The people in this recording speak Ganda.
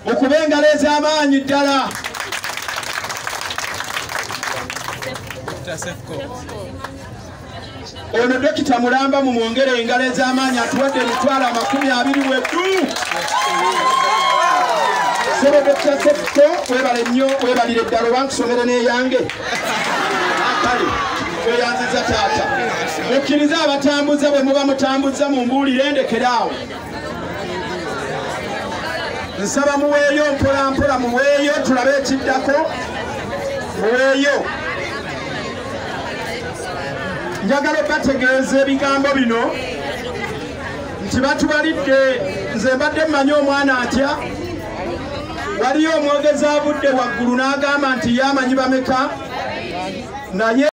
Mukube engalo ez'amaanyi ddala. Ono Dokita Mulamba mumwongere engalo ez'amaanyi, atuwadde 20,000 weddu. Sebo Dokita Sefko, webale nnyo, webalire ddala, oba nkusomere n'eyange. Kale weyanziza taata. Mukkirize abatambuza bwe muba mutambuza mumbuulire ndekeraawo. Nsaba muweeyo mpola mpola, muweeyo tulabe ekiddako. Muweeyo. Njagala bategeeza ebigambo bino nti batubalidde. Nze mbadde mmanyi omwana atya. Waliyo omwogezi avudde waggulu n'agamba nti ye amanyi bameka, naye